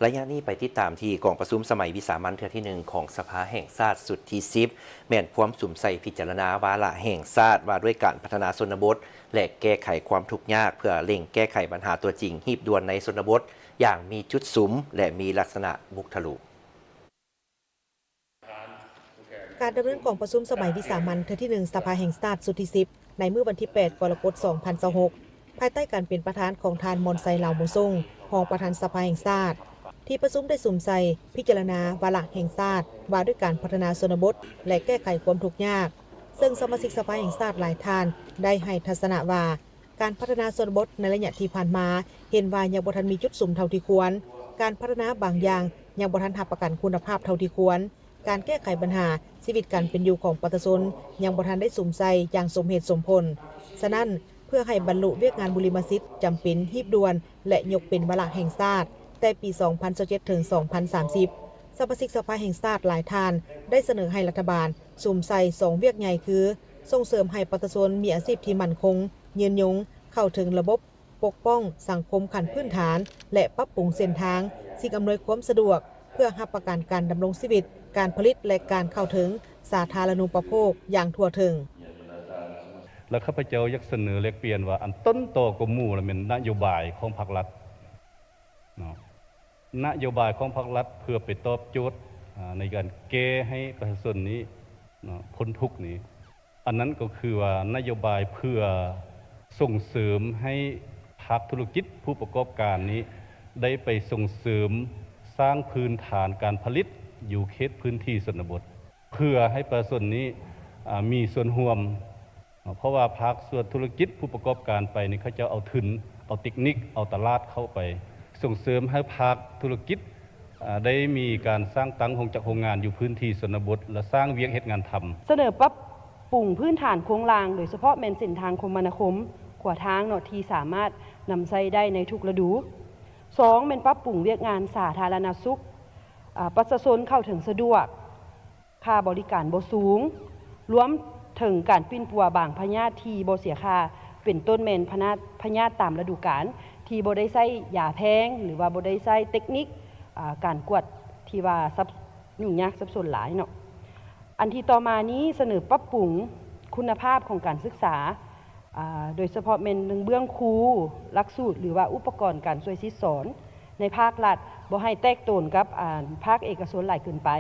ໄລຍະນີ້ໄປຕິດຕາມທີ່ກອງປະຊຸມສະໄໝວິສາມັນເທື່ອທີໜຶ່ງຂອງສະພາແຫ່ງຊາດຊຸດທີສິບ ແມ່ນພວມສຸມໃສ່ພິຈາລະນາວາລະແຫ່ງຊາດວ່າດ້ວຍການພັດທະນາຊົນນະບົດ ແລະ ແກ້ໄຂຄວາມທຸກຍາກ ເພື່ອເລັ່ງແກ້ໄຂບັນຫາຕົວຈິງຮີບດ່ວນໃນຊົນນະບົດຢ່າງມີຈຸດສຸມ ແລະ ມີລັກສະນະບຸກທະລຸ. ການດຳເນີນກອງປະຊຸມສະໄໝວິສາມັນເທື່ອທີໜຶ່ງສະພາແຫ່ງຊາດຊຸດທີສິບ ໃນມື້ວັນທີແປດ ກໍລະກົດ ສອງພັນຊາວຫົກ ພາຍໃຕ້ການເປັນປະທານຂອງທ່ານ ມອນໄຊ ລາວບົວຊົງ ຮອງປະທານສະພາແຫ່ງຊາດ, ທີ່ປະຊຸມໄດ້ສຸມໃສ່ພິຈາລະນາວາລະແຫ່ງຊາດວ່າດ້ວຍການພັດທະນາຊົນນະບົດ ແລະ ແກ້ໄຂຄວາມທຸກຍາກ, ເຊິ່ງສະມາຊິກສະພາແຫ່ງຊາດຫຼາຍທ່ານໄດ້ໃຫ້ທັດສະນະວ່າ ການພັດທະນາຊົນນະບົດໃນໄລຍະທີ່ຜ່ານມາ ເຫັນວ່າຍັງບໍ່ທັນມີຈຸດສຸມເທົ່າທີ່ຄວນ, ການພັດທະນາບາງຢ່າງຍັງບໍ່ທັນຮັບປະກັນຄຸນນະພາບເທົ່າທີ່ຄວນ, ການແກ້ໄຂບັນຫາຊີວິດການເປັນຢູ່ຂອງປະຊາຊົນຍັງບໍ່ທັນໄດ້ສຸມໃສ່ຢ່າງສົມເຫດສົມຜົນ. ສະນັ້ນ, ເພື່ອໃຫ້ບັນລຸວຽກງານບຸລິມະສິດຈຳເປັນຮີບດ່ວນ ແລະ ຍົກເປັນວາລະແຫ່ງຊາດ ແຕ່ປີ ສອງພັນຊາວເຈັດ ເຖິງ ສອງພັນສາມສິບ ສະມາຊິກສະພາແຫ່ງຊາດຫຼາຍທ່ານໄດ້ສະເໜີໃຫ້ລັດຖະບານສຸມໃສ່ສອງວຽກໃຫຍ່ຄື ສົ່ງເສີມໃຫ້ປະຊາຊົນມີອາຊີບທີ່ໝັ້ນຄົງ, ຍືນຍົງ, ເຂົ້າເຖິງລະບົບ ປົກປ້ອງສັງຄົມຂັ້ນພື້ນຖານ ແລະ ປັບປຸງເສັ້ນທາງ, ສິ່ງອຳນວຍຄວາມສະດວກ ເພື່ອຮັບປະກັນການດຳລົງຊີວິດ, ການຜະລິດ ແລະ ການເຂົ້າເຖິງສາທາລະນູປະໂພກຢ່າງທົ່ວເຖິງ. ແລະ ຂ້າພະເຈົ້າຢາກສະເໜີແລກປ່ຽນວ່າ ອັນຕົ້ນຕໍກວ່າໝູ່ລະແມ່ນນະໂຍບາຍຂອງພາກລັດເນາະ, ນະໂຍບາຍຂອງພາກລັດເພື່ອໄປຕອບໂຈດ ອາ ໃນການແກ້ໃຫ້ປະຊາຊົນນີ້ເນາະ ພົ້ນທຸກນີ້ ອັນນັ້ນກໍຄືວ່ານະໂຍບາຍເພື່ອສົ່ງເສີມໃຫ້ພາກທຸລະກິດຜູ້ປະກອບການນີ້ ໄດ້ໄປສົ່ງເສີມສ້າງພື້ນຖານການຜະລິດຢູ່ເຂດພື້ນທີ່ຊົນນະບົດ ເພື່ອໃຫ້ປະຊາຊົນນີ້ ອາ ມີສ່ວນຮ່ວມ ເພາະວ່າພາກສ່ວນທຸລະກິດຜູ້ປະກອບການໄປນີ້ ເຂົາເຈົ້າເອົາທຶນ ເອົາເຕັກນິກ ເອົາຕະຫຼາດເຂົ້າໄປ ສົ່ງເສີມໃຫ້ພາກທຸລະກິດ ອາ ໄດ້ມີການສ້າງຕັ້ງໂຮງຈັກໂຮງງານຢູ່ພື້ນທີ່ຊົນນະບົດ ແລະ ສ້າງວຽກເຮັດງານທຳ. ສະເໜີປັບປຸງພື້ນຖານໂຄງລ່າງ ໂດຍສະເພາະແມ່ນເສັ້ນທາງຄົມມະນາຄົມ, ຂົວທາງເນາະ ທີ່ສາມາດນຳໃຊ້ໄດ້ໃນທຸກລະດູ. ສອງ ແມ່ນປັບປຸງວຽກງານສາທາລະນະສຸກ, ອາ ປະຊາຊົນເຂົ້າເຖິງສະດວກ, ຄ່າບໍລິການບໍ່ສູງ, ລວມເຖິງການປິ່ນປົວບາງພະຍາດທີ່ບໍ່ເສຍຄ່າ, ເປັນຕົ້ນແມ່ນພະຍາດ ພະຍາດຕາມລະດູການ ທີ່ບໍ່ໄດ້ໃຊ້ຢາແພງ ຫຼືວ່າບໍ່ໄດ້ໃຊ້ເຕັກນິກ ອາ ການກວດທີ່ວ່າສັບ ຫຍຸ້ງຍາກສັບສົນຫຼາຍເນາະ. ອັນທີ່ຕໍ່ມານີ້ສະເໜີປັບປຸງຄຸນນະພາບຂອງການສຶກສາ ອາ ໂດຍສະເພາະແມ່ນເລື່ອງເບື້ອງຄູ, ຫຼັກສູດ ຫຼືວ່າອຸປະກອນການຊ່ວຍສິດສອນໃນພາກລັດ ບໍ່ໃຫ້ແຕກໂຕນກັບ ອາ ພາກເອກະຊົນຫຼາຍເກີນໄປ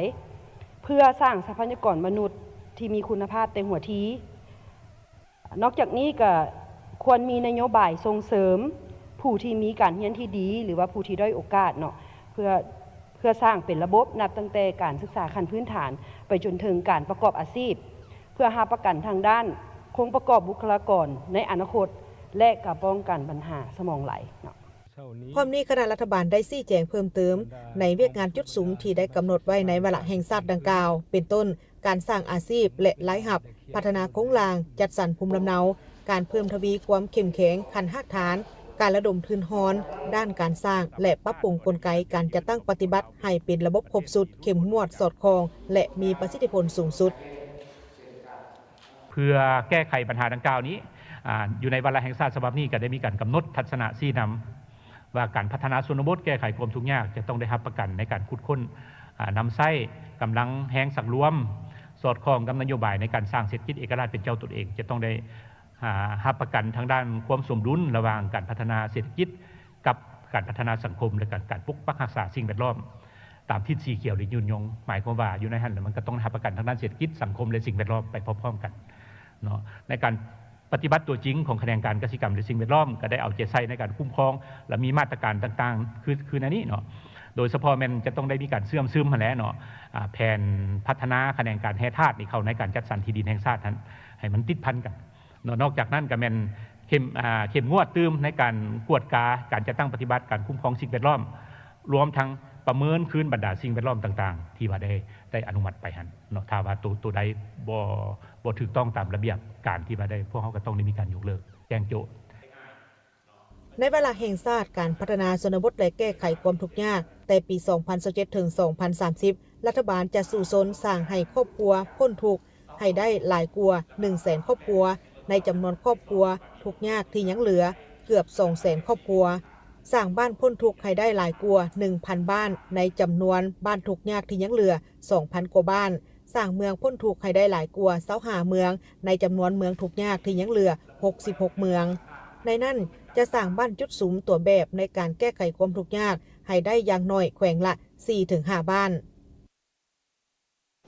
ເພື່ອສ້າງຊັບພະຍາກອນມະນຸດທີ່ມີຄຸນນະພາບແຕ່ຫົວທີ. ນອກຈາກນີ້ກໍຄວນມີນະໂຍບາຍສົ່ງເສີມຜູ້ທີ່ມີການຮຽນທີ່ດີ ຫຼືວ່າຜູ້ທີ່ດ້ອຍໂອກາດເນາະ ເພື່ອ ເພື່ອສ້າງເປັນລະບົບ ນັບຕັ້ງແຕ່ການສຶກສາຂັ້ນພື້ນຖານ ໄປຈົນເຖິງການປະກອບອາຊີບ ເພື່ອຮັບປະກັນທາງດ້ານໂຄງປະກອບບຸກຄະລາກອນໃນອະນາຄົດ ແລະ ກໍປ້ອງກັນບັນຫາສະໝອງໄຫຼເນາະ. ພ້ອມນີ້ຄະນະລັດຖະບານໄດ້ຊີ້ແຈງເພີ່ມເຕີມໃນວຽກງານຈຸດສຸມທີ່ໄດ້ກຳນົດໄວ້ໃນວາລະແຫ່ງຊາດດັ່ງກ່າວ ເປັນຕົ້ນ ການສ້າງອາຊີບ ແລະ ລາຍຮັບ, ພັດທະນາໂຄງລ່າງ, ຈັດສັນພູມລຳເນົາ, ການເພີ່ມທະວີຄວາມເຂັ້ມແຂງຂັ້ນຮາກຖານ, ການລະດົມທຶນຮອນດ້ານການສ້າງ ແລະ ປັບປຸງກົນໄກການຈັດຕັ້ງປະຕິບັດໃຫ້ເປັນລະບົບຄົບຊຸດ, ເຂັ້ມງວດ, ສອດຄ່ອງ ແລະ ມີປະສິດທິຜົນສູງສຸດ. ເພື່ອແກ້ໄຂບັນຫາດັ່ງກ່າວນີ້ ອາ ຢູ່ໃນວາລະແຫ່ງຊາດສະບັບນີ້ ກໍໄດ້ມີການກຳນົດທັດສະນະຊີ້ນຳ ວ່າການພັດທະນາຊົນນະບົດແກ້ໄຂຄວາມທຸກຍາກ ຈະຕ້ອງໄດ້ຮັບປະກັນໃນການຂຸດຄົ້ນ ອາ ນຳໃຊ້ກຳລັງແຮງສັງລວມ ສອດຄ່ອງກັບນະໂຍບາຍໃນການສ້າງເສດຖະກິດເອກະລາດເປັນເຈົ້າຕົນເອງ ຈະຕ້ອງໄດ້ ອາ ຮັບປະກັນທາງດ້ານຄວາມສົມດຸນລະຫວ່າງການພັດທະນາເສດຖະກິດ ກັບການພັດທະນາສັງຄົມ ແລະ ການ ການປົກປັກຮັກສາສິ່ງແວດລ້ອມ ຕາມທິດສີຂຽວ ຫຼື ຍືນຍົງ ໝາຍຄວາມວ່າຢູ່ໃນຫັ້ນ ແລ້ວມັນກໍຕ້ອງໄດ້ຮັບປະກັນທາງດ້ານເສດຖະກິດ, ສັງຄົມ ແລະ ສິ່ງແວດລ້ອມໄປພ້ອມໆກັນເນາະ. ໃນການປະຕິບັດຕົວຈິງຂອງຂະແໜງການກະສິກຳ ແລະ ສິ່ງແວດລ້ອມ ກໍໄດ້ເອົາໃຈໃສ່ໃນການຄຸ້ມຄອງ ແລະ ມີມາດຕະການຕ່າງໆ ຄື ຄືໃນນີ້ເນາະ. ໂດຍສະເພາະແມ່ນຈະຕ້ອງໄດ້ມີການເຊື່ອມຊຶມຫັ້ນແຫຼະເນາະ ອາ ແຜນພັດທະນາຂະແໜງການແຮ່ທາດນີ້ ເຂົ້າໃນການຈັດສັນທີ່ດິນແຫ່ງຊາດຫັ້ນ ໃຫ້ມັນຕິດພັນກັນ ເນາະ. ນອກຈາກນັ້ນກໍແມ່ນເຂັ້ມ ອາ ເຂັ້ມງວດຕື່ມໃນການກວດກາການຈັດຕັ້ງປະຕິບັດການຄຸ້ມຄອງສິ່ງແວດລ້ອມ ລວມທັງປະເມີນຄືນບັນດາສິ່ງແວດລ້ອມຕ່າງໆ ທີ່ວ່າໄດ້ ໄດ້ອະນຸມັດໄປຫັ້ນເນາະ. ຖ້າວ່າໂຕ ໂຕໃດບໍ່ ບໍ່ຖືກຕ້ອງຕາມລະບຽບການທີ່ວ່າໄດ້ ພວກເຮົາກໍຕ້ອງໄດ້ມີການຍົກເລີກ ແຈ້ງໂຈະ. ໃນວາລະແຫ່ງຊາດການພັດທະນາຊົນນະບົດ ແລະ ແກ້ໄຂຄວາມທຸກຍາກ ແຕ່ປີ ສອງພັນຊາວເຈັດ ເຖິງ ສອງພັນສາມສິບ ລັດຖະບານຈະສູ້ຊົນສ້າງໃຫ້ຄອບຄົວພົ້ນທຸກ ໃຫ້ໄດ້ຫຼາຍກວ່າໜຶ່ງແສນຄອບຄົວ ໃນຈຳນວນຄອບຄົວທຸກຍາກທີ່ຍັງເຫຼືອເກືອບສອງແສນຄອບຄົວ. ສ້າງບ້ານພົ້ນທຸກໃຫ້ໄດ້ຫຼາຍກວ່າ ໜຶ່ງພັນ ບ້ານ ໃນຈຳນວນບ້ານທຸກຍາກທີ່ຍັງເຫຼືອ ສອງພັນ ກວ່າບ້ານ, ສ້າງເມືອງພົ້ນທຸກໃຫ້ໄດ້ຫຼາຍກວ່າ ຊາວຫ້າ ເມືອງ ໃນຈຳນວນເມືອງທຸກຍາກທີ່ຍັງເຫຼືອ ຫົກສິບຫົກ ເມືອງ. ໃນນັ້ນຈະສ້າງບ້ານຈຸດສຸມຕົວແບບໃນການແກ້ໄຂຄວາມທຸກຍາກໃຫ້ໄດ້ຢ່າງໜ້ອຍແຂວງລະ ສີ່ເຖິງຫ້າ ບ້ານ.